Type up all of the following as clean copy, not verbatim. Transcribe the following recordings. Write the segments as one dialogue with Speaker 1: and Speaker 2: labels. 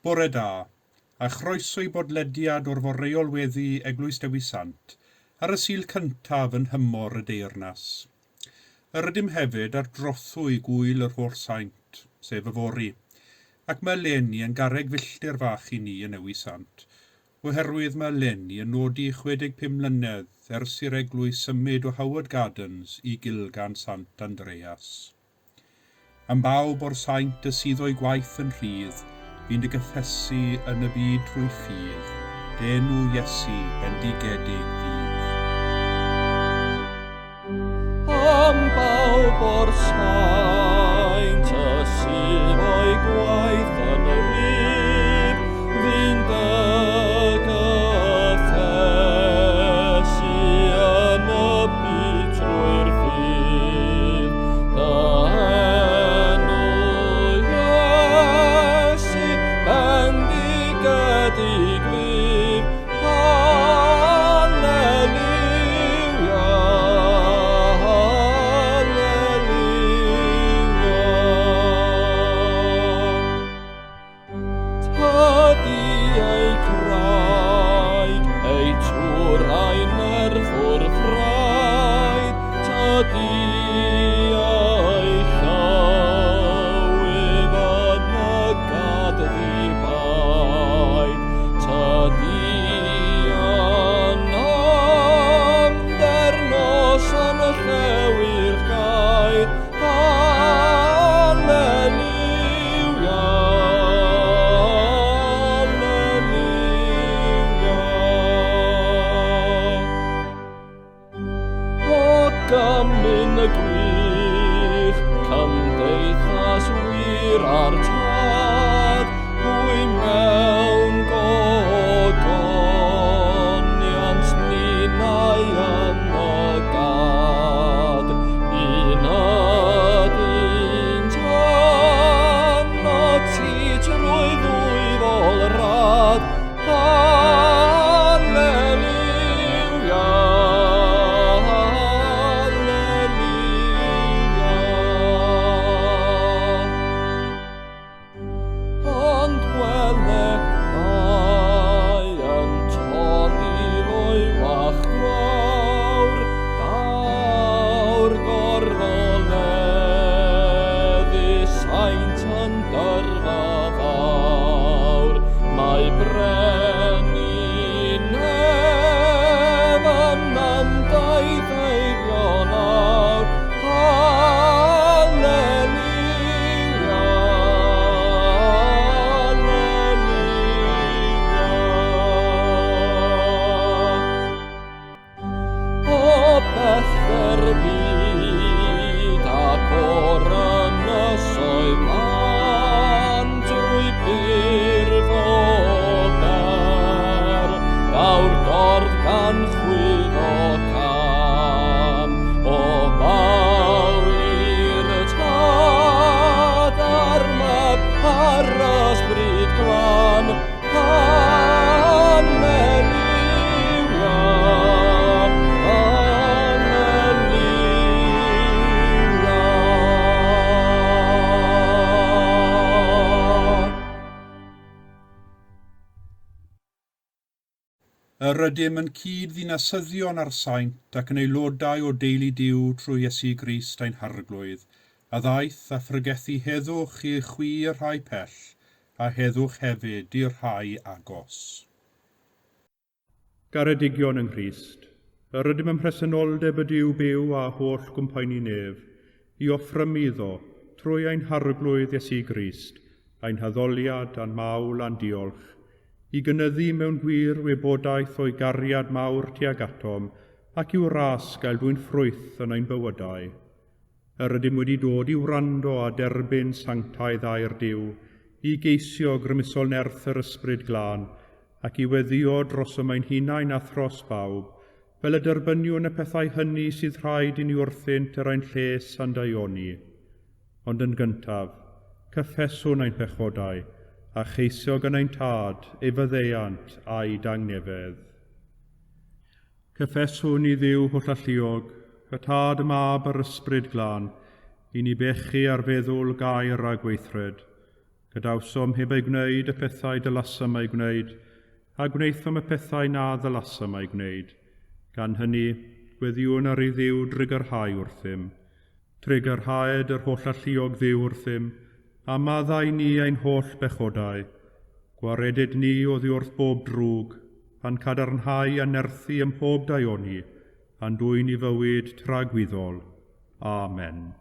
Speaker 1: Bore da, a chroeso i bodlediad o'r Foreol Weddi Eglwys Dewi Sant ar y Sul cyntaf yn nhymor y Deyrnas. Yr ydym hefyd ar drothwy Gŵyl yr Holl Saint, sef yfory, ac mae eleni yn garreg filltir fach i ni yn Newi Sant, oherwydd mae eleni yn nodi 65 mlynedd ers i'r eglwys symud o Howard Gardens i Gilgan Sant Andreas. Am bawb o'r saint y sydd o'i gwaith yn rhydd, fi'n dy gyffesu yn y byd trwy ffydd, d'enw Iesu bendigedig fydd.
Speaker 2: Am bawb o'r saint y sydd o'i gwaith yn rhydd, fi'n dy gyffesu yn y byd trwy'r ffydd. Dy enw Iesu bendigedig fydd. Haleluia, haleluia. Tydi ei craig, ei tŵr a'i nerth wrth raid, tydi ei llywydd yn y gad ddibaid, tydi yn amder nos yn llewi'r gair, Haleluia, haleluia. O gymun y gwych, cymdeithas wir a'r tad, hwy mewn gogoniant ninnau yn y gad. Un ydynt yno ti trwy ddwyfol rad. Haleluia, haleluia. Ond wele mae yn torri loywach gwawr, daw'r gorfoleddu saint yn dyrfa fawr. Mae brenin nef yn ymdaith heibio nawr. Haleluia, haleluia. O bellter byd ac o'r ynysoedd lan drwy byrdd o ber, daw'r dorf gan chwyddo cam. O fawl i'r Tad a'r Mab a'r Ysbryd Glân, Haleluia, haleluia.
Speaker 1: Yr ydym yn cyd-ddinasyddion â'r saint ac yn aelodau o deulu Duw trwy Iesu Grist ein Harglwydd, a ddaeth a phregethu heddwch i chwi y rhai pell, a heddwch hefyd i'r rhai agos. Garedigion yng Nghrist, yr ydym ym mhresenoldeb y Duw byw a holl gwmpaenu nef, i offrymu iddo, trwy ein Harglwydd Iesu Grist, ein haddoliad a'n mawl a'n diolch, i gynyddu mewn gwir wybodaeth o'i gariad mawr tuag atom ac i'w ras gael dwyn ffrwyth yn ein bywydau. Yr ydym wedi dod i wrando a derbyn sanctaidd air Duw, i geisio grymusol nerth yr Ysbryd Glân, ac i weddïo drosom ein hunain a thros bawb, fel y derbyniwn y pethau hynny sydd rhaid i ni wrthynt er ein lles a'n daioni. Ond yn gyntaf, cyffeswn ein pechodau, a cheisio gan ein Tad ei faddeuant a'i dangnefedd. Cyffeswn i Dduw hollalluog, y Tad, y Mab a'r Ysbryd Glân, i ni bechu ar feddwl, gair a gweithred. Gadawsom heb ei gwneud y pethau dylasam eu gwneud, a gwnaethom y pethau na ddylasam eu gwneud. Gan hynny, gweddïwn ar i Dduw drugarhau wrthym. Trugarhaed yr holl alluog Dduw wrthym, a maddau ni ein holl bechodau. Gwaredyd ni oddi wrth bob drwg, a'n cadarnhau a nerthu ym mhob daioni, a'n dwyn i fywyd tragwyddol. Amen.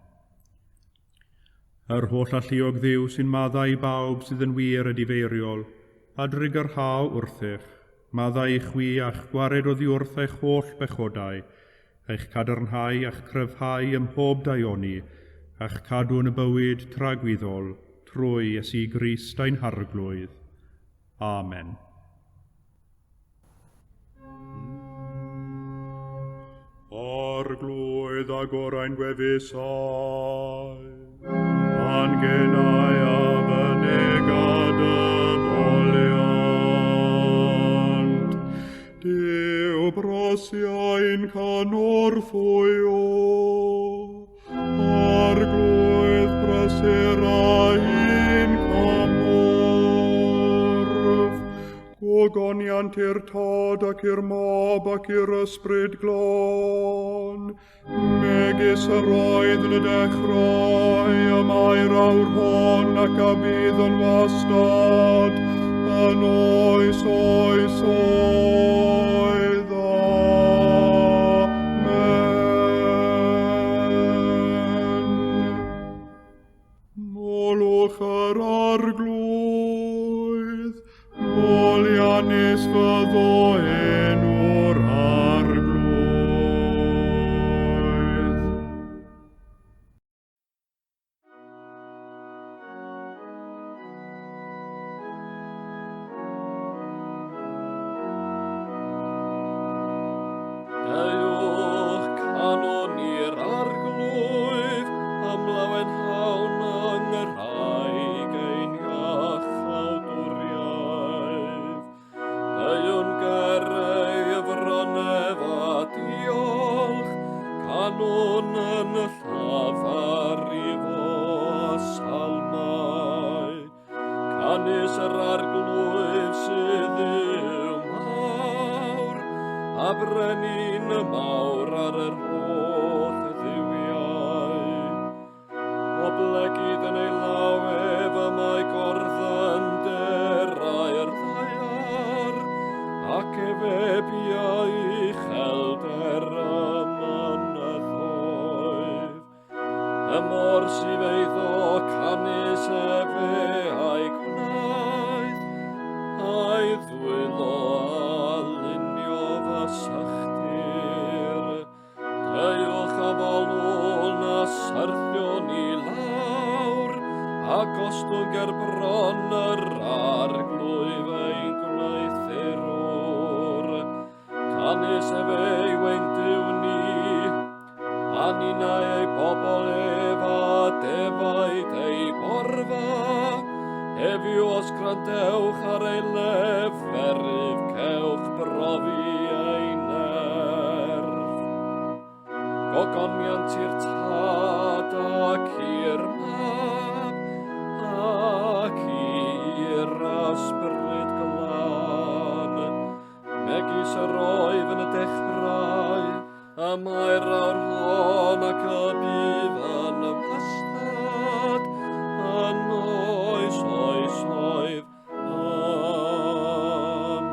Speaker 1: Yr holl alluog Dduw sy'n maddau i bawb sydd yn wir edifeiriol, a drugarhau wrthych, maddau i chwi a'ch gwared oddi wrth eich holl bechodau, eich cadarnhau a'ch cryfhau ym mhob daioni, a'ch cadw yn y bywyd tragwyddol, trwy Iesu Grist ein Harglwydd. Amen. Arglwydd agor ein gwefusau, a'n genau a fynega dy foliant. Duw brosiau'n cynorthwyo, Arglwydd prysur ein cymorth. Gogoniant i'r Tad ac i'r Mab ac i'r Ysbryd Glân, megis yr oedd yn y dechrau, y mae'r awr hon ac a bydd yn wastad, yn oes oes oed. Amen. Molwch yr Arglwydd, moliannus fyddo enw'r Arglwydd.
Speaker 2: Deuwch, canwn i'r Arglwydd, am lawenhawn yng Nghraig ein iachawdwriaeth. Deuwn ger ei fron ef a diolch, canwn yn llafar i fo salmau. Canys yr Arglwydd sydd Dduw mawr, a brenin y mawr ar yr holl dduwiau. Oblegid yn ei law ef y mae gorddynderau'r ddaear, ac efe biau uchelder y mynyddoedd. Y môr sydd eiddo canys efe a'i gwnaeth, a'i ddwylo a luniodd y sychdir. Deuwch a folwn a syrthiwn i lawr, a gostwng ger bron yr Arglwydd ein gwneuthurwr. Canys efe yw ein Duw ni, a ninnau ei bobl ef a defaid ei borfa. Heddiw os gwrandewch ar ei leferydd, cewch brofi ei nerth. Gogoniant i'r Tad ac i'r Mab ac i'r Ysbryd Glân, megis yr oedd yn y dechrau, y mae'r awr hon ac y bydd yn wastad, yn oes oesoedd. Amen.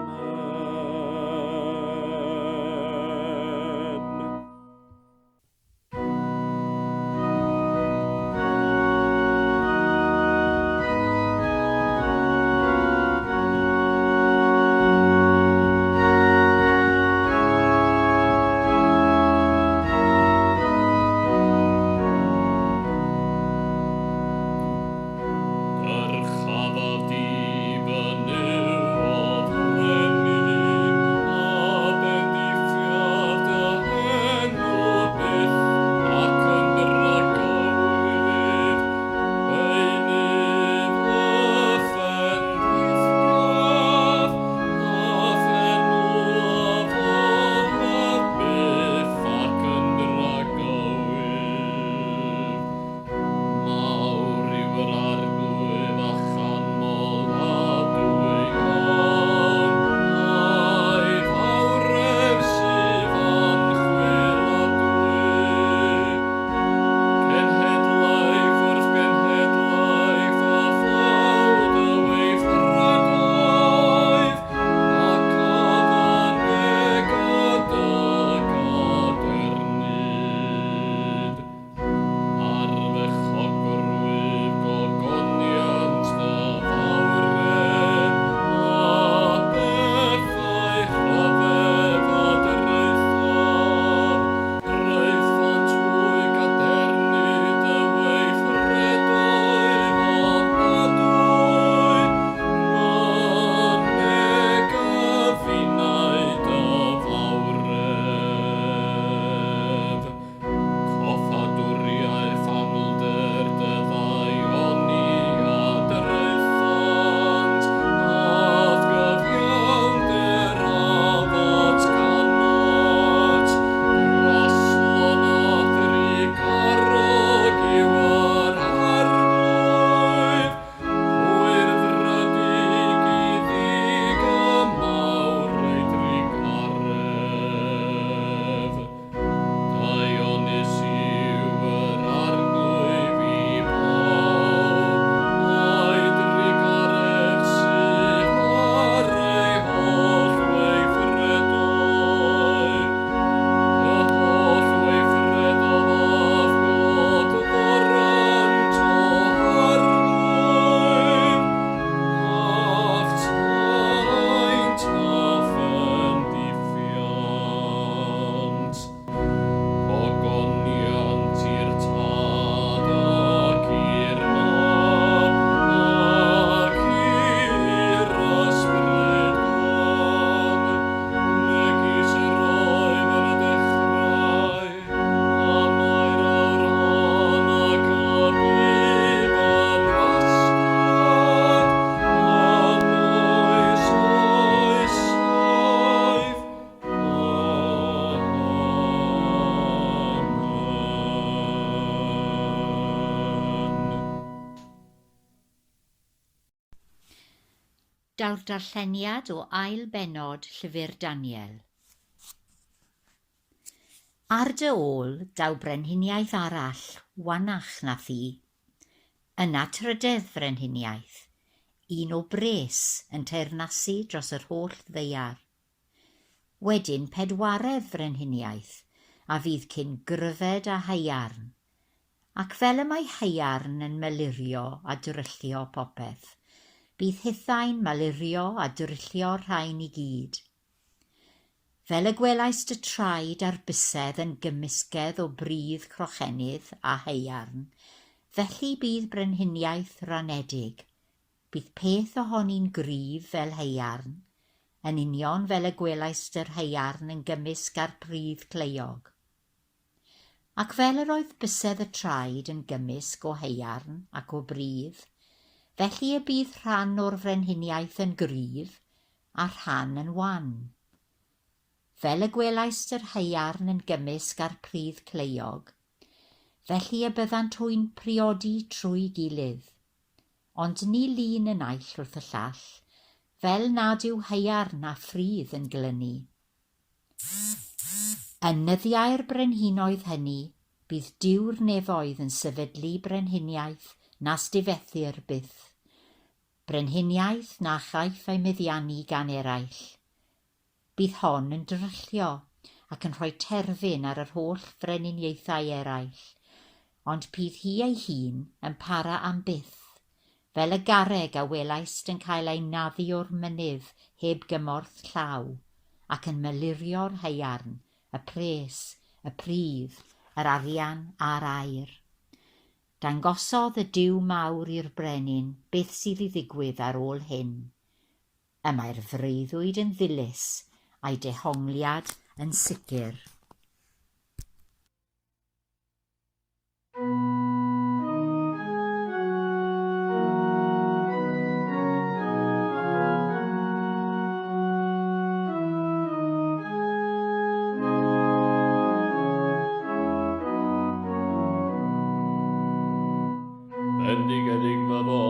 Speaker 3: Daw'r darlleniad o ail bennod Llyfr Daniel. Ar dy ôl daw brenhiniaeth arall, wanach na thi. Yna trydedd frenhiniaeth, un o bres yn teyrnasu dros yr holl ddaear. Wedyn pedwaredd frenhiniaeth, a fydd cyn gryfed â haearn. Ac fel y mae haearn yn malurio a dryllio popeth, bydd hithau'n malurio a dryllio'r rhain i gyd. Fel y gwelaist y traed a'r bysedd yn gymysgedd o bridd crochenydd a haearn, felly bydd brenhiniaeth ranedig, bydd peth ohoni'n gryf fel haearn, yn union fel y gwelaist yr haearn yn gymysg â'r pridd cleiog. Ac fel yr oedd bysedd y traed yn gymysg o haearn ac o bridd, felly y bydd rhan o'r frenhiniaeth yn gryf a rhan yn wan. Fel y gwelaist yr haearn yn gymysg â'r pridd cleiog, felly y byddant hwy'n priodi trwy gilydd. Ond ni lun y naill wrth y llall, fel nad yw haearn a phridd yn glynu. Yn nyddiau'r brenhinoedd hynny, bydd Duw'r nefoedd yn sefydlu brenhiniaeth nas difethir byth, brenhiniaeth na chaiff ei meddiannu gan eraill. Bydd hon yn dryllio ac yn rhoi terfyn ar yr holl frenhiniaethau eraill, ond bydd hi ei hun yn para am byth, fel y garreg a welaist yn cael ei naddu o'r mynydd heb gymorth llaw, ac yn malurio'r haearn, y pres, y pridd, yr arian a'r aur. Dangosodd y Duw mawr i'r brenin beth sydd i ddigwydd ar ôl hyn. Y mae'r freuddwyd yn ddilys, a'i dehongliad yn sicr.
Speaker 2: Bendigedig fyddo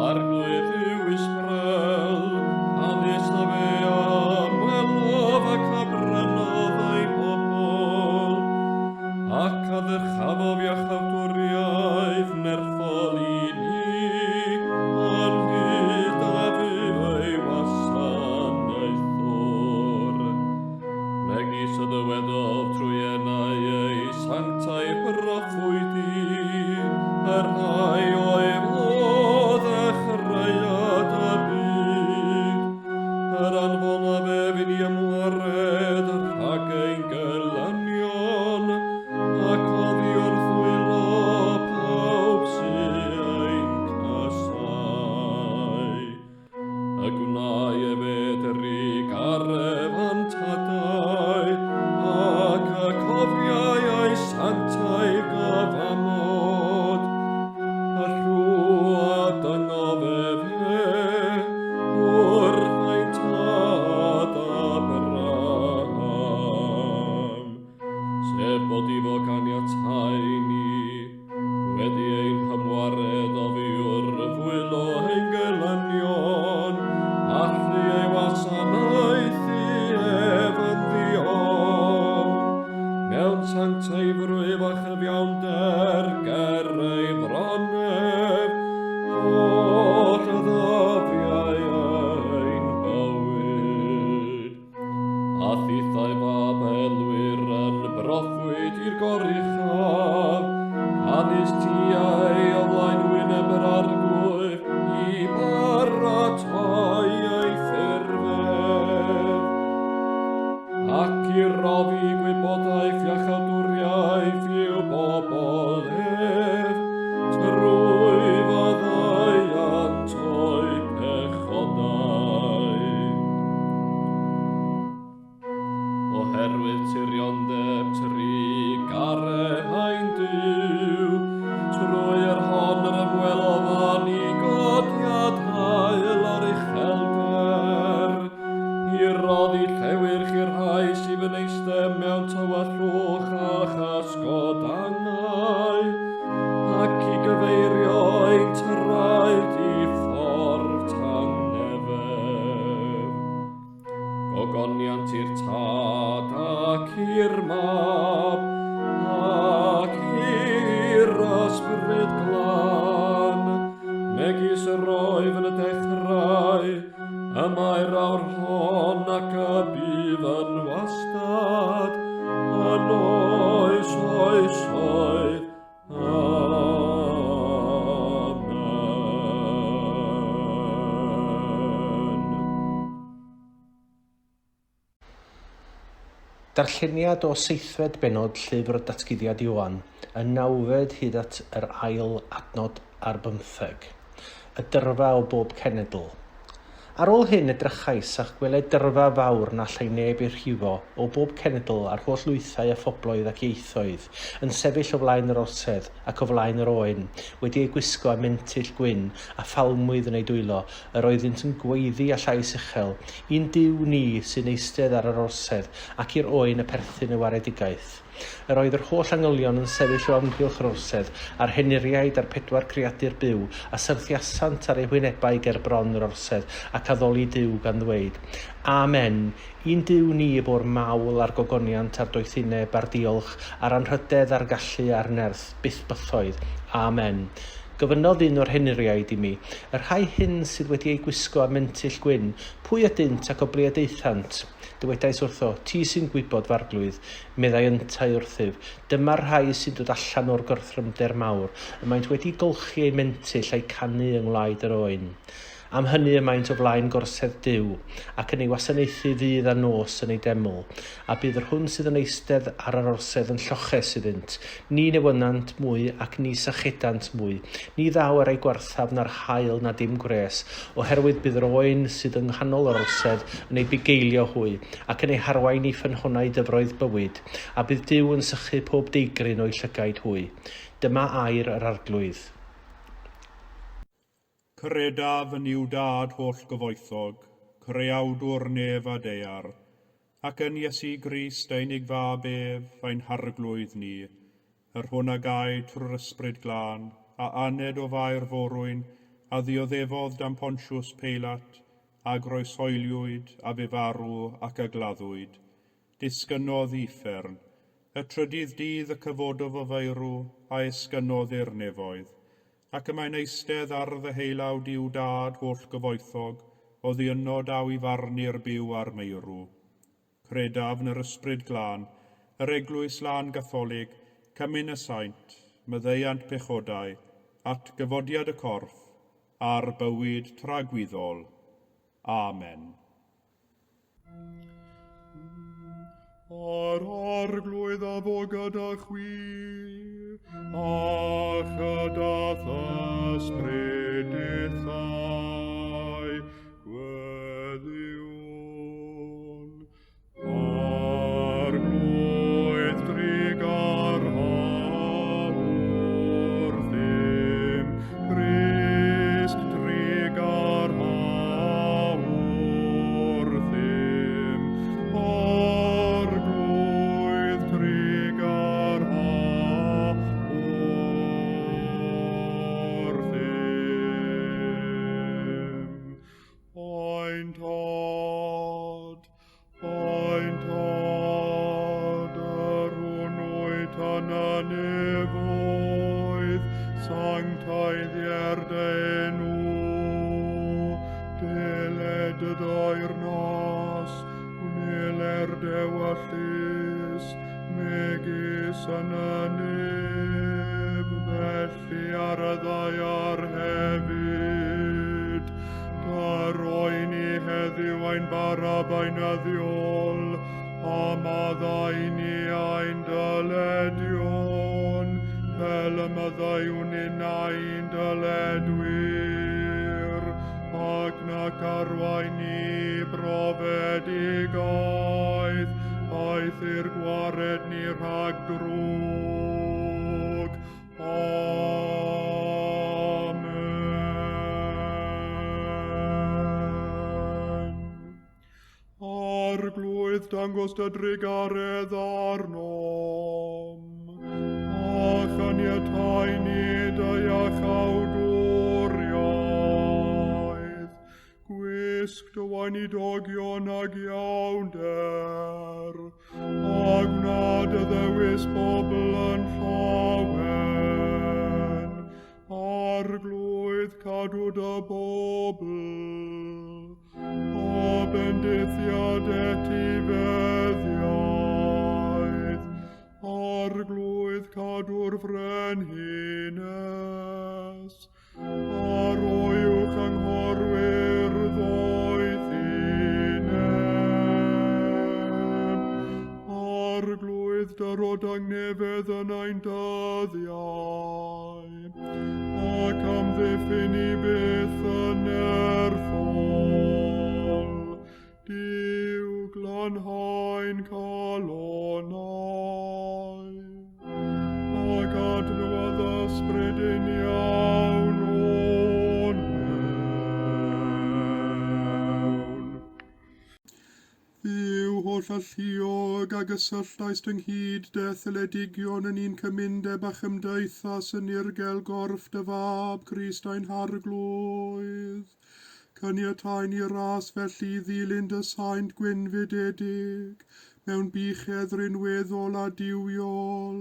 Speaker 2: Arglwydd Dduw Israel, canys y fe a ymwelodd ac a brynodd ei bobl, ac a ddyrchafodd iachawdwriaeth nerthol i ni, ynghyd â fydd ei wasanaethwr. Megis y dywedodd trwy enau ei sanctaidd broffwydi, y rhai oedd o ddechreuad y byd, yr anfonaf ef i ni ymwared rhag ein gelynion, ac oddi wrth ddwylo pawb sy ein casáu. Y gwnâi efe drugaredd a'n tadau, ac y cofiai ei sanctaidd gyfamod. Y llw a dyngodd efe wrth ein tad Abraham, sef bod iddo ganiatâu i ni, wedi ein hymwared oddi wrth ddwylo ein gelynion, allu ei Y mae'r awr hon ac y bydd yn wastad, yn oes oesoedd. Amen.
Speaker 4: Darlleniad o seithfed bennod Llyfr Datguddiad Ioan, y nawfed hyd at yr ail adnod ar bymtheg. Y dyrfa o bob cenedl. Ar ôl hyn edrychais, a gweled dyrfa fawr na allai neb ei rhifo, o bob cenedl a'r holl lwythau a phobloedd ac ieithoedd, yn sefyll o flaen yr orsedd ac o flaen yr Oen, wedi eu gwisgo â mentyll gwyn, a phalmwydd yn eu dwylo, yr oeddynt yn gweiddi â llais uchel, I'n Duw ni sy'n eistedd ar yr orsedd, ac i'r Oen y perthyn y waredigaeth. Yr oedd yr holl angylion yn sefyll o amgylch yr orsedd, a'r henuriaid a'r pedwar creadur byw, a syrthiasant ar eu hwynebau ger bron yr orsedd, ac addoli Duw, gan ddweud, Amen! I'n Duw ni y bo'r mawl a'r gogoniant a'r doethineb a'r diolch, a'r anrhydedd a'r gallu a'r nerth, byth bythoedd. Amen. Gofynnodd un o'r henuriaid i mi, Y rhai hyn sydd wedi eu gwisgo â mentyll gwyn, pwy ydynt ac o ble y daethant? Dywedais wrtho, Ti sy'n gwybod, f'arglwydd. Meddai yntau wrthyf, Dyma'r rhai sy'n dod allan o'r gorthrymder mawr, y maent wedi golchi eu mentyll a'u canu yng ngwlaed yr oen. Am hynny y maent o flaen gorsedd Duw, ac yn ei wasanaethu ddydd a nos yn ei deml. A bydd yr hwn sydd yn eistedd ar yr orsedd yn lloches iddynt. Ni newynant mwy, ac ni sychedant mwy. Ni ddaw ar eu gwarthaf na'r haul na dim gwres, oherwydd bydd yr oen sydd yng nghanol yr orsedd yn eu bugeilio hwy, ac yn eu harwain i ffynhonnau dyfroedd bywyd, a bydd Duw yn sychu pob deigryn o'u llygaid hwy. Dyma air yr Arglwydd.
Speaker 1: Credaf yn Nuw Dad holl-gyfoethog, Creawdwr nef a daear, ac yn Iesu Grist ei unig Fab ef, ein Harglwydd ni, yr hwn a gaed trwy'r Ysbryd Glân, a aned o Fair Forwyn, a ddioddefodd dan Pontius Peilat, a groeshoeliwyd, a fu farw, ac a gladdwyd. Disgynnodd i uffern. Y trydydd dydd y cyfododd o feirw, a esgynnodd i'r nefoedd. Ac y mae'n eistedd ar ddeheulaw Duw Dad holl-gyfoethog, oddi yno daw i farnu'r byw a'r meirw. Credaf yn yr Ysbryd Glân, yr Eglwys Lân Gatholig, cymun y saint, maddeuant pechodau, atgyfodiad y corff, a'r bywyd tragwyddol. Amen. A'r Arglwydd a fo gyda chwi, a chyda th'ysbryd dithau, gweddïwn. Arglwydd drugarha wrthym, Crist trugarha wrthym, Arglwydd trugarha wrthym. Ein Tad, ein Tad, yr hwn wyt yn y nefoedd, sancteiddier dy enw, deled dy deyrnas, gwneler d'ewyllys, megis yn y nef, felly ar y ddaear hefyd. Rhoi ni heddiw ein bara beunyddiol, a maddau ni ein dyledion, fel y maddeuwn ninnau i'n dyledwyr, ac nac arwain ni i brofedigaeth, eithr gwared ni rhag drwg. Amen. Arglwydd, dangos dy drugaredd arnom, a chaniatau ni dy iachawdwriaeth. Gwisg dy weinidogion ag iawnder, a gwna dy ddewis bobl yn llawen. Arglwydd, cadw dy bobl. D'etifeddiaeth, Arglwydd cadw'r frenhines, a roi uwch anghorwyr ddoethineb. Arglwydd dyro dangnefedd yn ein dyddiau, ac amddiffyn i byth yn nerthol. Duw glanhau'n calonnau, ac adnewyddu ysbryd uniawn o'n mewn. Dduw holl alluog a gysylltaist ynghyd detholedigion yn un cymundeb a chymdeithas yn nirgel gorff dy fab, Crist ein Harglwydd. Caniatáu ni ras felly ddilyn dy saint gwynfydedig, mewn buchedd rinweddol a duwiol,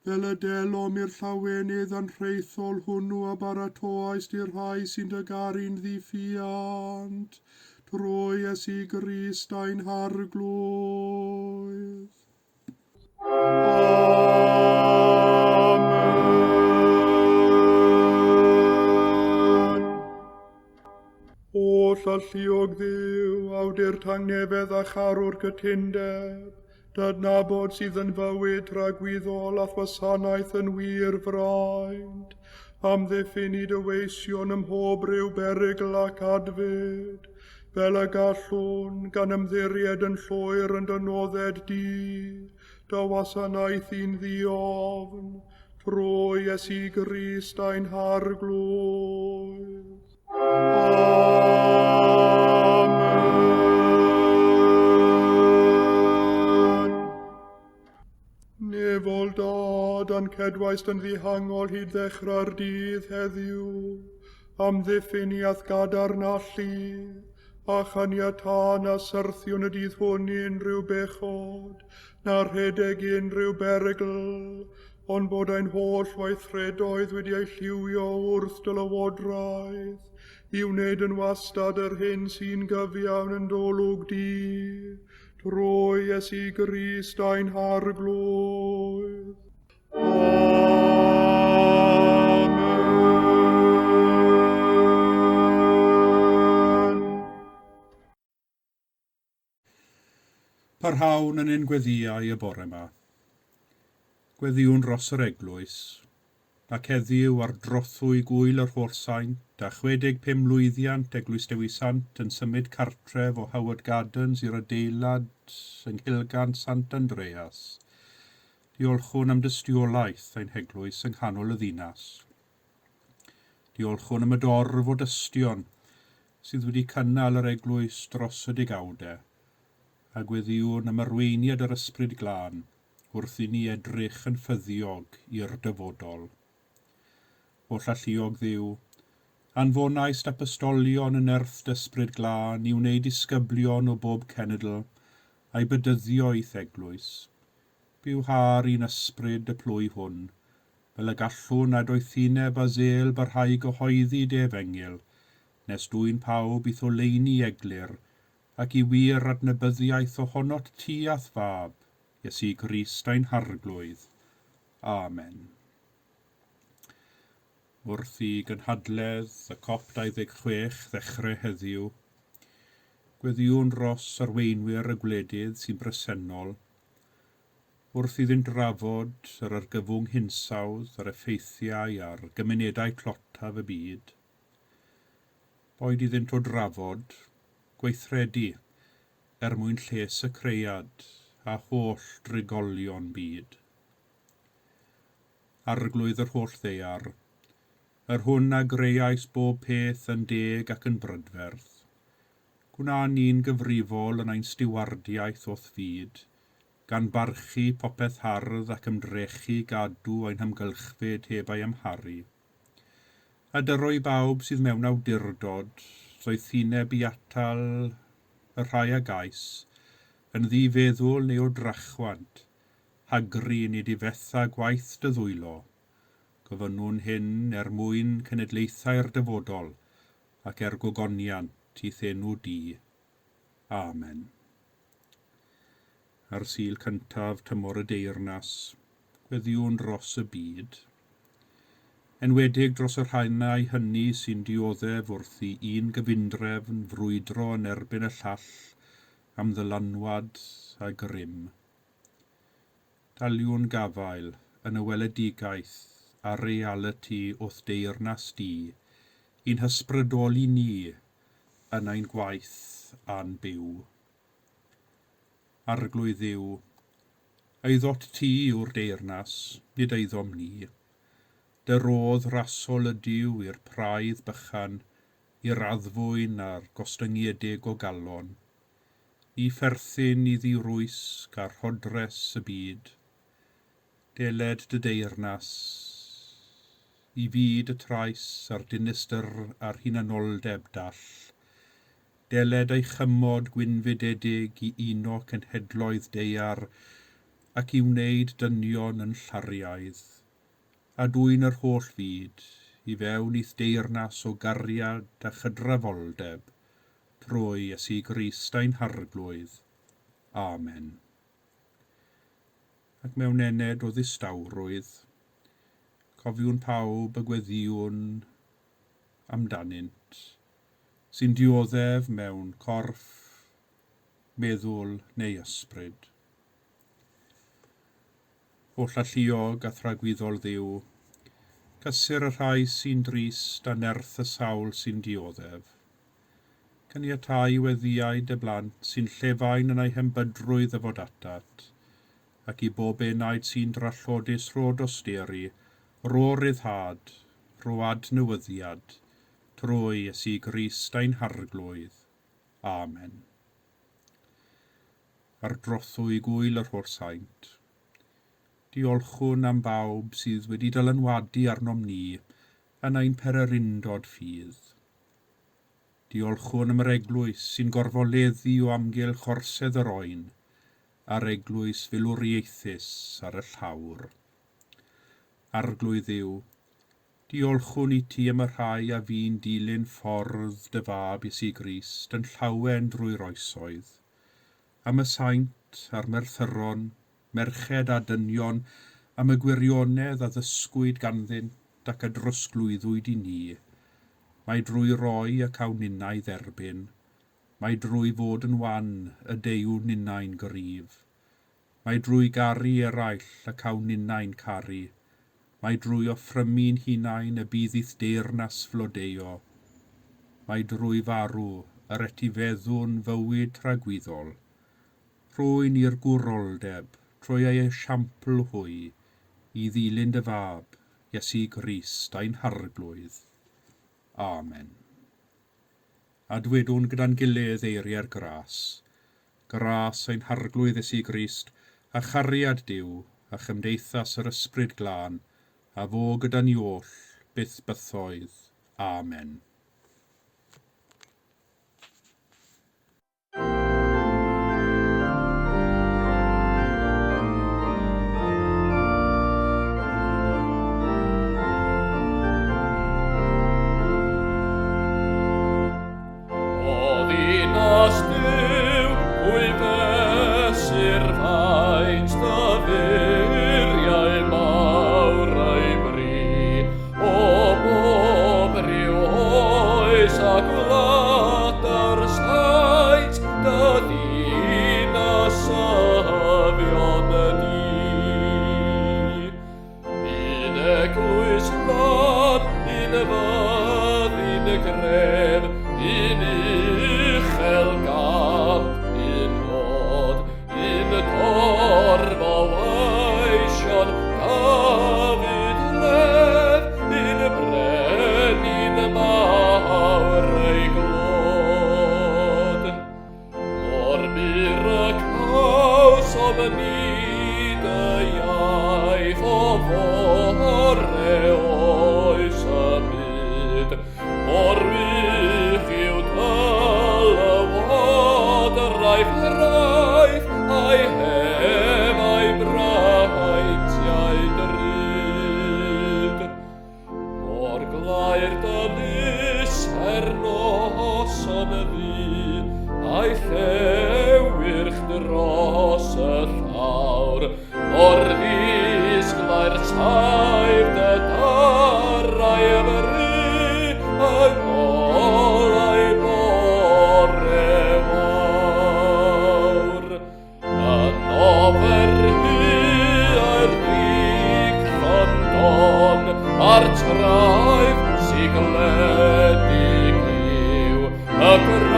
Speaker 1: fel y delom i'r llawenydd anrhaethol hwnnw a baratoaist i'r rhai sy'n dy garu'n ddiffuant, trwy Iesu Grist ein Harglwydd. Amen. Holl alluog Dduw, awdur tangnefedd a charwr cytundeb, d'adnabod sydd yn fywyd tragwyddol a wasanaeth yn wir fraint, amddiffyn i dy weision ym mhob rhyw berygl ac adfyd, fel y gallwn gan ymddiried yn llwyr yn dy nodded di, dy wasanaethu'n ddiofn, trwy Iesu Grist ein Harglwydd. Amen. Nefol Dad, a'n cedwaist yn ddihangol hyd ddechrau'r dydd heddiw, amddiffyn i a'th gadarn allu, a chaniatâ na syrthiwn y dydd hwn i unrhyw bechod, na rhedeg i unrhyw berygl, ond bod ein holl weithredoedd wedi eu lliwio wrth dy lywodraeth, i wneud yn wastad yr hyn sy'n gyfiawn yn d'olwg di, trwy Iesu Grist ein Harglwydd. Amen.
Speaker 5: Parhawn yn ein gweddïau y bore yma. Gweddïwn dros yr eglwys, ac heddiw ar drothwy gŵyl yr Holl Saint a 65 mlwyddiant Eglwys Dewi Sant yn symud cartref o Howard Gardens i'r adeilad yng Nghilgant Sant Andreas. Diolchwn am dystiolaeth ein heglwys yng nghanol y ddinas. Diolchwn am y dorf o dystion sydd wedi cynnal yr eglwys dros y degawdau, a gweddïwn am arweiniad yr Ysbryd Glân wrth i ni edrych yn ffyddiog i'r dyfodol. Holl alluog Dduw, anfonaist apostolion yn nerth d'Ysbryd Glân i wneud disgyblion o bob cenedl a'i bedyddio i'th eglwys. Bywha'r un ysbryd y plwy hwn, fel y gallwn â doethineb a zel barhau gyhoeddi dy efengyl, nes dwyn pawb i'th oleuni eglur, ac i wir adnabyddiaeth ohonot ti a'th fab, Iesu Grist ein Harglwydd. Amen. Wrth i gynhadledd y COP26 ddechrau heddiw, gweddïwn dros arweinwyr y gwledydd sy'n bresennol, wrth iddynt drafod yr argyfwng hinsawdd a'r effeithiau ar gymunedau tlotaf y byd. Boed iddynt o drafod, gweithredu er mwyn lles y cread a holl drigolion byd. Arglwydd yr holl ddaear, yr hwn a greuais bob peth yn deg ac yn brydferth, gwna ni'n gyfrifol yn ein stiwardiaeth o'th fyd, gan barchu popeth hardd ac ymdrechu gadw ein hamgylchfyd heb ei amharu. A dyro i bawb sydd mewn awdurdod, ddoethineb i atal y rhai a gais, yn ddifeddwl neu o drachwant, hagru nid i fetha gwaith dy ddwylo. Gofynnwn hyn er mwyn cenedlaethau'r dyfodol ac er gogoniant i'th enw di. Amen. Ar Sul cyntaf tymor y deyrnas, gweddïwn dros y byd. Enwedig dros y rhannau hynny sy'n dioddef wrth i un gyfundrefn frwydro yn erbyn y llall am ddylanwad a grym. Daliwn gafael yn y weledigaeth a realiti o'th deyrnas di, i'n hysbrydoli ni yn ein gwaith a'n byw. Arglwydd Dduw, eiddot ti yw'r deyrnas, nid eiddom ni. Dy rodd rasol ydyw i'r praidd bychan, i'r addfwyn a'r gostyngiedig o galon, i pherthyn i ddi-rwysg a rhodres y byd. Deled dy deyrnas, i fyd y trais a'r dinistr a'r hunanoldeb dall. Deled ei chymod gwynfydedig i uno cenhedloedd daear ac i wneud dynion yn llariaidd, a dwyn yr holl fyd i fewn i'th deyrnas o gariad a chydrafoldeb, trwy Iesu Grist ein Harglwydd. Amen. Ac mewn ennyd o ddistawrwydd, cofiwn pawb y gweddïwn amdanynt, sy'n dioddef mewn corff, meddwl neu ysbryd. Holl alluog a thragwyddol Dduw, cysur y rhai sy'n drist a nerth y sawl sy'n dioddef. Caniatáu weddïau dy blant sy'n llefain yn eu hembydrwydd ddyfod atat, ac i bob enaid sy'n drallodus rho dosturi, rho ryddhad, rho adnewyddiad, trwy Iesu Grist ein Harglwydd. Amen. Ar drothwy gŵyl yr Holl Saint, diolchwn am bawb sydd wedi dylanwadu arnom ni yn ein pererindod ffydd. Diolchwn am yr eglwys sy'n gorfoleddu o amgylch orsedd yr oen, a'r eglwys filwriaethus ar y llawr. Arglwydd Dduw, diolchwn i ti am y rhai a fu'n dilyn ffordd dy fab Iesu Grist yn llawen drwy'r oesoedd, am y saint a'r merthyron, merched a dynion, am y gwirionedd a ddysgwyd ganddynt ac a drosglwyddwyd i ni. Mai drwy roi y cawn ninnau dderbyn, mai drwy fod yn wan y deuwn ninnau'n gryf, mai drwy garu eraill y cawn ninnau'n caru, mai drwy offrymu'n hunain y bydd i'th deyrnas flodeuo, mai drwy farw yr etifeddwn fywyd tragwyddol, rhoi ni'r gwroldeb trwy ei esiampl hwy i ddilyn dy fab, Iesu Grist ein Harglwydd. Amen. A dwedwn gyda'n gilydd eiriau'r gras. Gras ein Harglwydd Iesu Grist, a chariad Duw, a chymdeithas yr Ysbryd Glân, a fo gyda ni oll, byth bythoedd. Amen.
Speaker 2: O ddinas Duw, pwy fesur faint dy furiau mawr a'u bri, o bob rhyw oes a gwlad a'r saint, dy ddinas safion di. Un eglwys lân, un fyddin gref, un uchel gaer.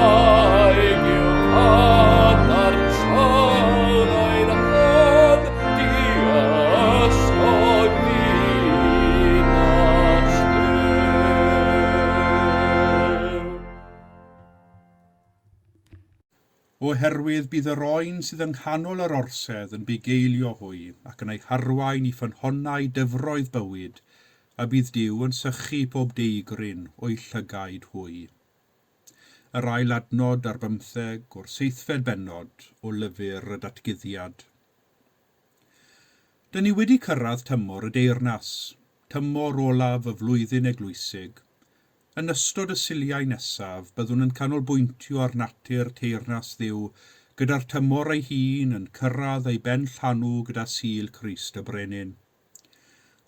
Speaker 2: Cymraeg yw cadarn trawn ein hon diysgog ddinas Duw.
Speaker 5: Oherwydd bydd yr oen sydd yng nghanol yr orsedd yn bugeilio hwy ac yn eu harwain i ffynhonnau dyfroedd bywyd, a bydd Duw yn sychu pob deigryn o'u llygaid hwy. Yr ail adnod ar bymtheg o'r seithfed bennod o lyfr y Datguddiad. Dyn ni wedi cyrraedd tymor y deyrnas, tymor olaf y flwyddyn eglwysig. Yn ystod y Suliau nesaf, byddwn yn canolbwyntio ar natur teyrnas Dduw, gyda'r tymor ei hun yn cyrraedd ei ben llanw gyda Sul Crist y Brenin.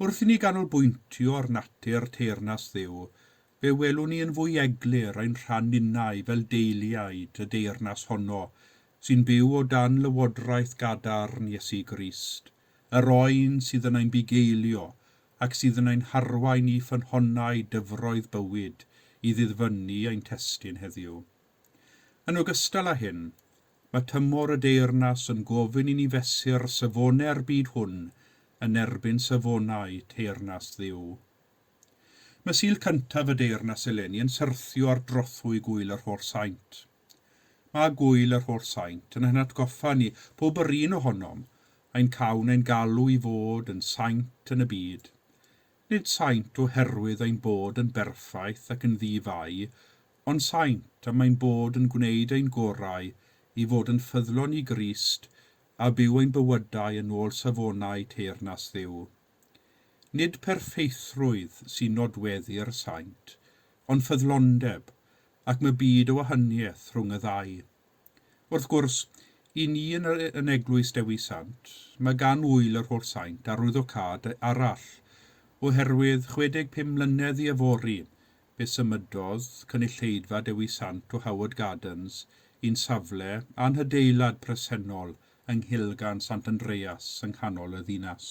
Speaker 5: Wrth i ni ganolbwyntio ar natur teyrnas Dduw, fe welwn ni yn fwy eglur ein rhan ninnau fel deiliaid y deyrnas honno, sy'n byw o dan lywodraeth gadarn Iesu Grist, yr oen sydd yn ein bugeilio ac sydd yn ein harwain i ffynhonnau dyfroedd bywyd i ddiddyfynnu ein testun heddiw. Yn ogystal â hyn, mae tymor y deyrnas yn gofyn i ni fesur safonau'r byd hwn yn erbyn safonau teyrnas Dduw. Mae Sul cyntaf y deyrnas eleni yn syrthio ar drothwy Gŵyl yr Holl Saint. Mae Gŵyl yr Holl Saint yn ein hatgoffa ni, pob yr un ohonom, ein cawn ein galw i fod yn saint yn y byd. Nid saint oherwydd ein bod yn berffaith ac yn ddi-fai, ond saint am ein bod yn gwneud ein gorau i fod yn ffyddlon i Grist a byw ein bywydau yn ôl safonau teyrnas Dduw. Nid perffeithrwydd sy'n nodweddu'r saint, ond ffyddlondeb, ac mae byd o wahaniaeth rhwng y ddau. Wrth gwrs, i ni yn, yr, yn Eglwys Dewi Sant, mae gan Ŵyl yr Holl Saint arwyddocâd arall, oherwydd 65 mlynedd i yfory, fe symudodd cynulleidfa Dewi Sant o Howard Gardens i'n safle a'n hadeilad presennol yng Nghilgan Sant Andreas yng nghanol y ddinas.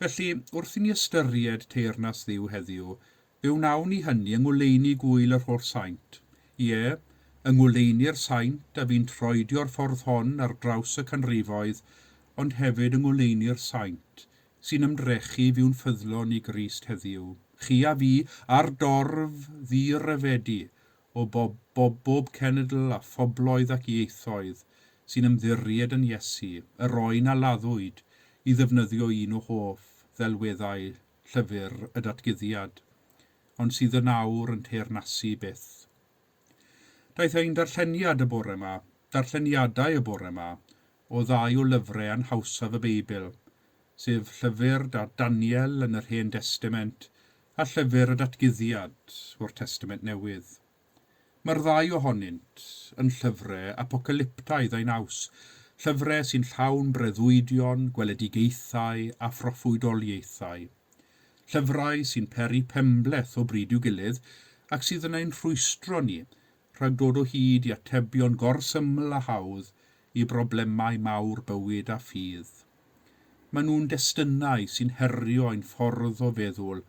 Speaker 5: Felly, wrth i ni ystyried teyrnas Dduw heddiw, fe wnawn ni hynny yng ngoleuni Gŵyl yr Holl Saint. Ie, yng ngoleuni'r saint a fu'n troedio'r ffordd hon ar draws y canrifoedd, ond hefyd yng ngoleuni'r saint sy'n ymdrechu i fyw'n ffyddlon i Grist heddiw. Chi a fi, a'r dorf ddi-ryfedu o bob, bob, bob cenedl a phobloedd ac ieithoedd sy'n ymddiried yn Iesu, yr oen a laddwyd i ddefnyddio un o hoff ddelweddau llyfr y Datguddiad, ond sydd yn awr yn teyrnasu byth. Daeth ein darlleniad y bore yma, darlleniadau y bore yma, o ddau o lyfrau anhawsaf y Beibl, sef llyfr da Daniel yn yr Hen Destament a llyfr y Datguddiad o'r Testament Newydd. Mae'r ddau ohonynt yn llyfrau apocalyptaidd eu naws, llyfrau sy'n llawn breuddwydion, gweledigaethau a phroffwydoliaethau. Llyfrau sy'n peri penbleth o bryd i'w gilydd ac sydd yn ein rhwystro ni rhag dod o hyd i atebion gorsyml a hawdd i broblemau mawr bywyd a ffydd. Maen nhw'n destunau sy'n herio ein ffordd o feddwl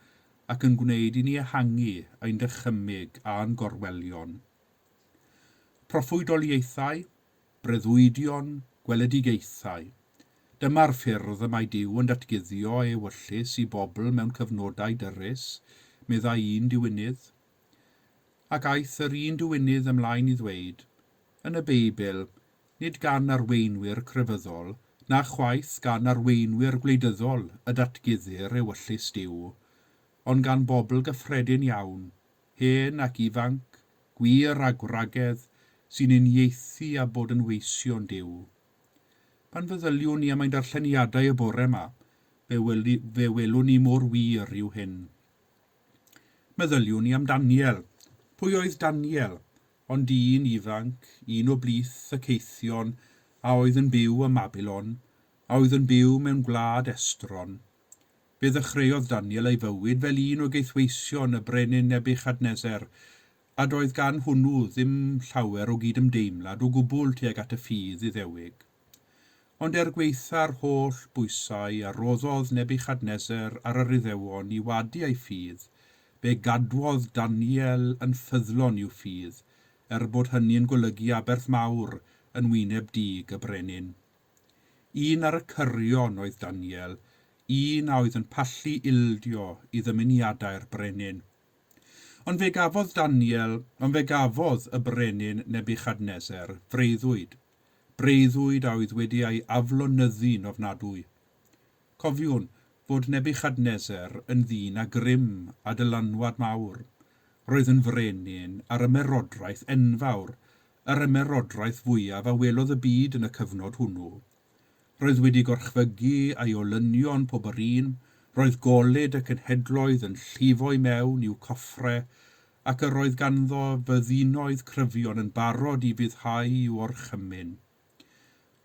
Speaker 5: ac yn gwneud i ni ehangu ein dychymyg a'n gorwelion. Proffwydoliaethau, breuddwydion, gweledigaethau. Dyma'r ffyrdd y mae Duw yn datguddio ei ewyllys i bobl mewn cyfnodau dyrys, meddai un diwinydd. Ac aeth yr un diwinydd ymlaen i ddweud, yn y Beibl, nid gan arweinwyr crefyddol, na chwaith gan arweinwyr gwleidyddol y datguddir ewyllys Duw, ond gan bobl gyffredin iawn, hen ac ifanc, gwŷr a gwragedd, sy'n uniaethu â bod yn weision Duw. Pan feddyliwn ni am ein darlleniadau y bore yma, fe, weli, fe welwn ni mor wir yw hyn. Meddyliwn ni am Daniel. Pwy oedd Daniel? Ond un ifanc, un o blith y caethion a oedd yn byw ym Mabilon, a oedd yn byw mewn gwlad estron. Fe ddechreuodd Daniel ei fywyd fel un o gaethweision y brenin Nebuchadnezzar, a doedd gan hwnnw ddim llawer o gydymdeimlad o gwbl tuag at y ffydd Iddewig. Ond er gwaetha'r holl bwysau a roddodd Nebuchadnezzar ar yr Iddewon i wadu eu ffydd, fe gadwodd Daniel yn ffyddlon i'w ffydd, er bod hynny'n golygu aberth mawr yn wyneb dig y brenin. Un ar y cyrion oedd Daniel, un a oedd yn pallu ildio i ddymuniadau'r brenin. Ond fe gafodd Daniel, ond fe gafodd y brenin Nebuchadnezzar freuddwyd, breuddwyd a oedd wedi ei aflonyddu'n ofnadwy. Cofiwn fod Nebuchadnezzar yn ddyn â grym a dylanwad mawr. Roedd yn frenin ar ymerodraeth enfawr, yr ymerodraeth fwyaf a welodd y byd yn y cyfnod hwnnw. Roedd wedi gorchfygu a'i olynion pob yr un, roedd golud y cenhedloedd yn llifo i mewn i'w coffre, ac yr oedd ganddo fyddinoedd cryfion yn barod i fuddhau i'w orchymyn.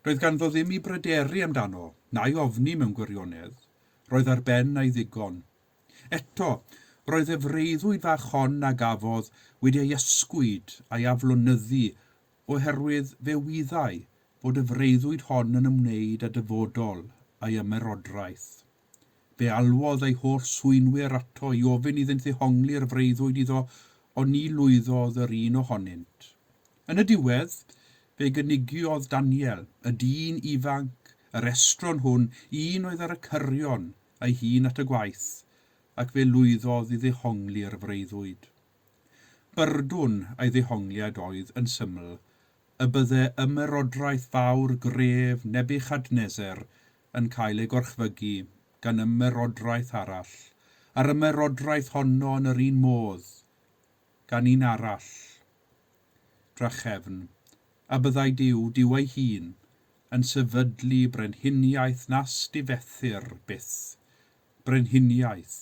Speaker 5: Doedd ganddo ddim i bryderu amdano, na'i ofni mewn gwirionedd. Roedd ar ben a'i ddigon. Eto, roedd y freuddwyd fach hon a gafodd wedi ei ysgwyd a'i aflonyddu oherwydd fe wyddai bod y freuddwyd hon yn ymwneud â dyfodol a'i ymerodraeth. Fe alwodd ei holl swynwyr ato i ofyn iddynt ddehongli'r freuddwyd iddo, ond ni lwyddodd yr un ohonynt. Yn y diwedd, fe gynigiodd Daniel, y dyn ifanc, yr estron hwn, un oedd ar y cyrion ei hun at y gwaith, ac fe lwyddodd i ddehongli'r freuddwyd. Byrdwn a'i ddehongliad oedd, yn syml, y bydde ymerodraeth fawr gref Nebuchadnezzar yn cael ei gorchfygu gan ymerodraeth arall, a'r ymerodraeth honno yn yr un modd gan un arall drachefn, a byddai Duw, Duw ei hun, yn sefydlu brenhiniaeth nas difethir byth, brenhiniaeth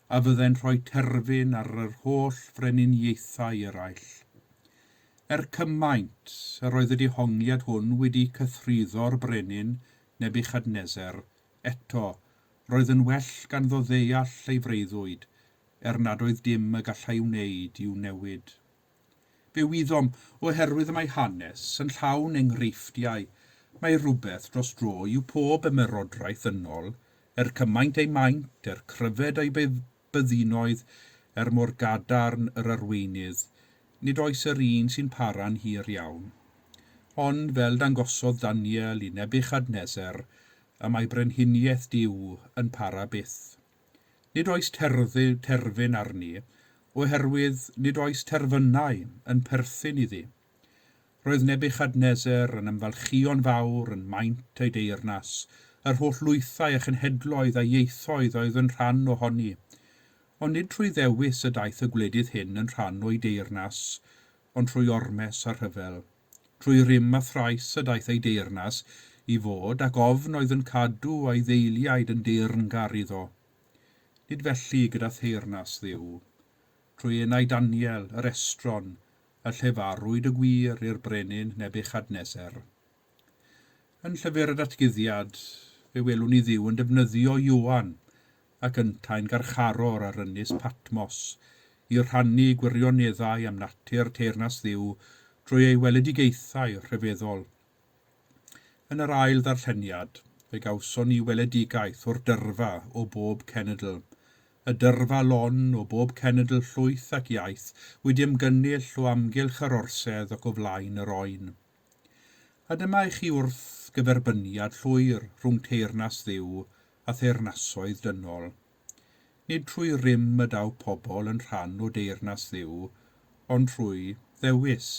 Speaker 5: a fyddai'n rhoi terfyn ar yr holl freniniaethau eraill. Er cymaint yr oedd y dehongliad hwn wedi cythruddo'r brenin Nebuchadnezzar, eto, roedd yn well ganddo ddeall ei freuddwyd, er nad oedd dim y gallai wneud i'w newid. Fe wyddom, oherwydd y mae hanes yn llawn enghreifftiau, mae rhywbeth dros dro yw pob ymerodraeth ddynol, er cymaint ei maint, er cryfed ei byddinoedd, er mor gadarn yr arweinydd, nid oes yr un sy'n para'n hir iawn. Ond fel dangosodd Daniel i Nebuchadnezzar, y mae brenhiniaeth Duw yn para byth. Nid oes terfyn arni, oherwydd nid oes terfynau yn perthyn iddi. Roedd Nebuchadnezzar yn ymfalchïo'n fawr yn maint ei deyrnas, yr holl lwythau a chenhedloedd a ieithoedd oedd yn rhan ohoni. Ond nid trwy ddewis y daeth y gwledydd hyn yn rhan o'i deyrnas, ond trwy ormes a rhyfel. Trwy rym a thrais y daeth ei deyrnas i fod, ac ofn oedd yn cadw a'i ddeiliaid yn deyrngar iddo. Nid felly gyda theyrnas Dduw. Trwy enau Daniel, yr estron, y llefarwyd y gwir i'r brenin Nebuchadnezzar. Yn llyfr y datguddiad, fe welwn ni Dduw yn defnyddio Ioan ac yntau'n garcharor ar ynys Patmos i rhannu gwirioneddau am natur teyrnas Dduw drwy ei weledigaethau rhyfeddol. Yn yr ail ddarlleniad, fe gawson ni weledigaeth o'r dyrfa o bob cenedl, y dyrfa lon o bob cenedl llwyth ac iaith wedi ymgynnull o amgylch yr orsedd ac o flaen yr oen. A dyma i chi wrth gyferbyniad llwyr rhwng teyrnas Dduw a theyrnasoedd dynol. Nid trwy rym y daw pobl yn rhan o deyrnas Dduw, ond trwy ddewis.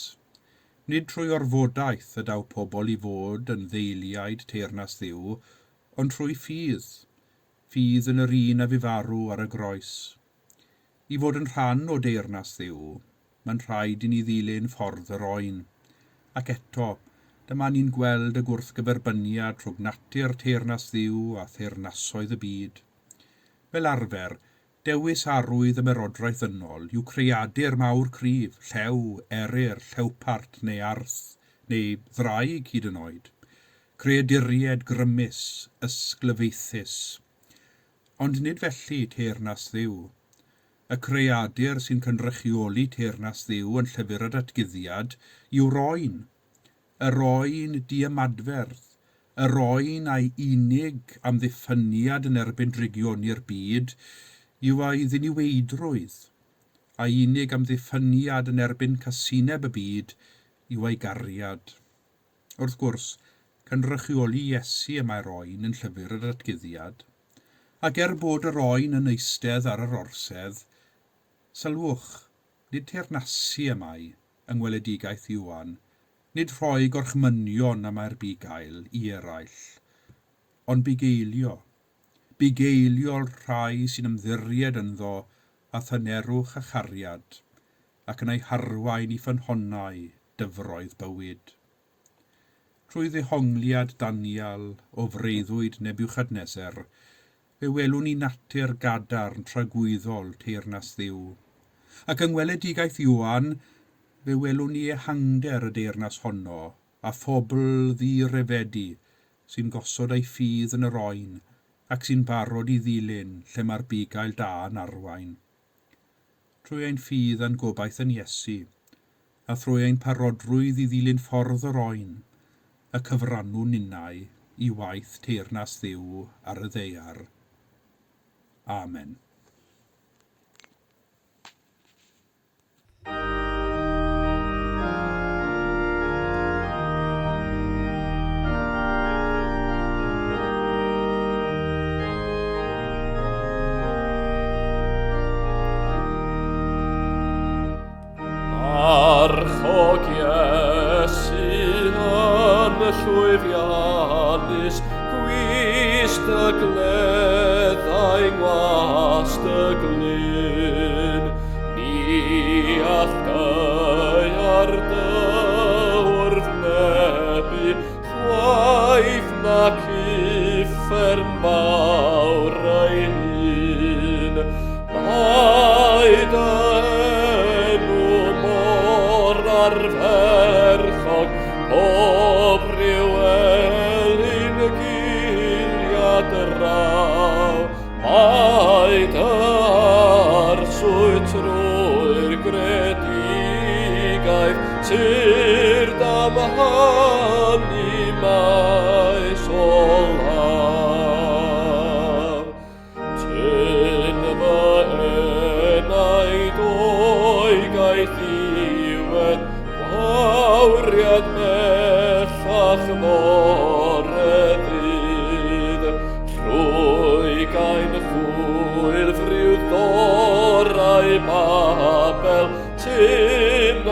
Speaker 5: Nid trwy orfodaeth y daw pobl i fod yn ddeiliaid teyrnas Dduw, ond trwy ffydd, ffydd yn yr un a fu farw ar y groes. I fod yn rhan o deyrnas Dduw, mae'n rhaid i ni ddilyn ffordd yr oen. Ac eto, dyma ni'n gweld y gwrthgyferbyniad rhwng natur teyrnas Dduw a theyrnasoedd y byd. Fel arfer, dewis arwydd ymerodraeth ddynol yw creadur mawr cryf, llew, eryr, llewpart neu arth, neu ddraig hyd yn oed. Creaduriaid grymus, ysglyfaethus. Ond nid felly teyrnas Dduw. Y creadur sy'n cynrychioli teyrnas Dduw yn llyfr y datguddiad yw'r oen. Yr oen diymadferth, yr oen a'i unig amddiffyniad yn erbyn drygioni'r byd yw ei ddiniweidrwydd. A'i unig amddiffyniad yn erbyn casineb y byd yw ei gariad. Wrth gwrs, cynrychioli Iesu y mae'r oen yn llyfr y datguddiad. Ac er bod yr oen yn eistedd ar yr orsedd, sylwch, nid teyrnasu y mae yng ngweledigaeth Ioan, nid rhoi gorchmynion y mae'r bugail i eraill, ond bugeilio. Bugeilio'r rhai sy'n ymddiried ynddo â thynerwch a chariad, ac yn eu harwain i ffynhonnau dyfroedd bywyd. Trwy ddehongliad Daniel o freuddwyd Nebiwchadneser, fe welwn ni natur gadarn tragwyddol teyrnas Dduw. Ac yng ngweledigaeth Ioan, fe welwn ni ehangder y deyrnas honno a phobl ddi-rifedi sy'n gosod eu ffydd yn yr oen ac sy'n barod i ddilyn lle mae'r bugail da yn arwain. Trwy ein ffydd a'n gobaith yn Iesu, a thrwy ein parodrwydd i ddilyn ffordd yr oen, y cyfrannwn ninnau i waith teyrnas Dduw ar y ddaear. Amen.
Speaker 2: Marchog Iesu yn llwyddiannus, gwist y gleddau ngwast y glyn. Ni all gaear dy wrthnebu, chwaith nac uffern fawr ei hun. Mae dy enw mor arferchog, pob rhyw elyn giliad raw. Mae dy arswyd trwy'r gredigaeth, tyrd am hynny maes o law. Tyn fy enaid o'i gaethiwed, gwawriad bellach fore ddydd. Trwy gain chwyl friw ddorau Babel, tyn y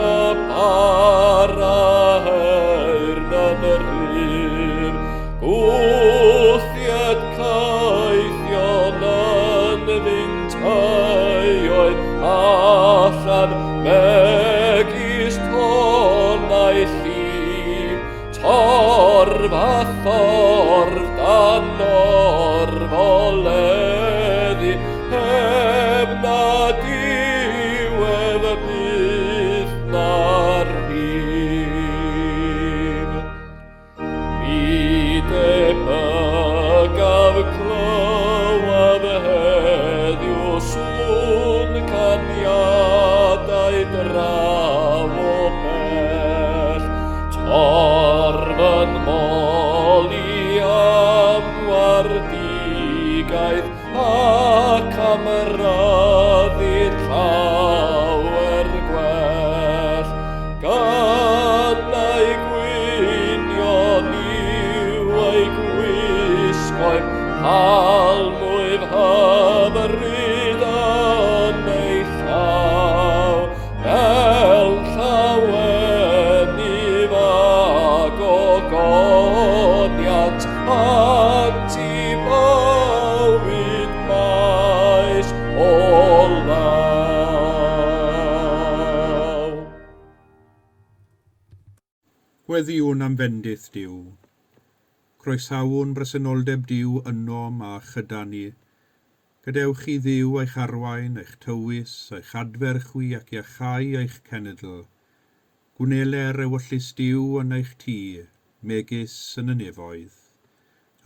Speaker 2: bara hern yn y rhyf. Gwthiad caethion yn fintaioedd allan megis tonnau llif, torf a thorf dan orfoleddu, heb na diwedd y byth na'r rhif. Mi debygaf clywed heddiw sŵn caniadau draw o bell, torf yn moli am wardigaeth ac am ryddid llawer gwell. Gan ei gwynion yw ei gwisgoedd, palmwydd hyfryd yn ei llaw, fel llawenydd a gogoniant, ant i bywyd maes o law.
Speaker 5: Gweddïwn am fendith Duw. Croesawwn bresenoldeb Duw ynom a chyda ni. Gadewch i Dduw eich arwain, eich tywys, eich adfer chwi ac iachau eich cenedl. Gwneler ewyllys Duw yn eich tŷ, megis yn y nefoedd.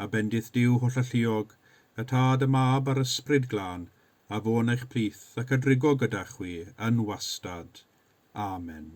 Speaker 5: A bendith Duw hollalluog, y Tad, y Mab a'r Ysbryd Glân, a fo yn eich plith ac a drigo gyda chwi yn wastad. Amen.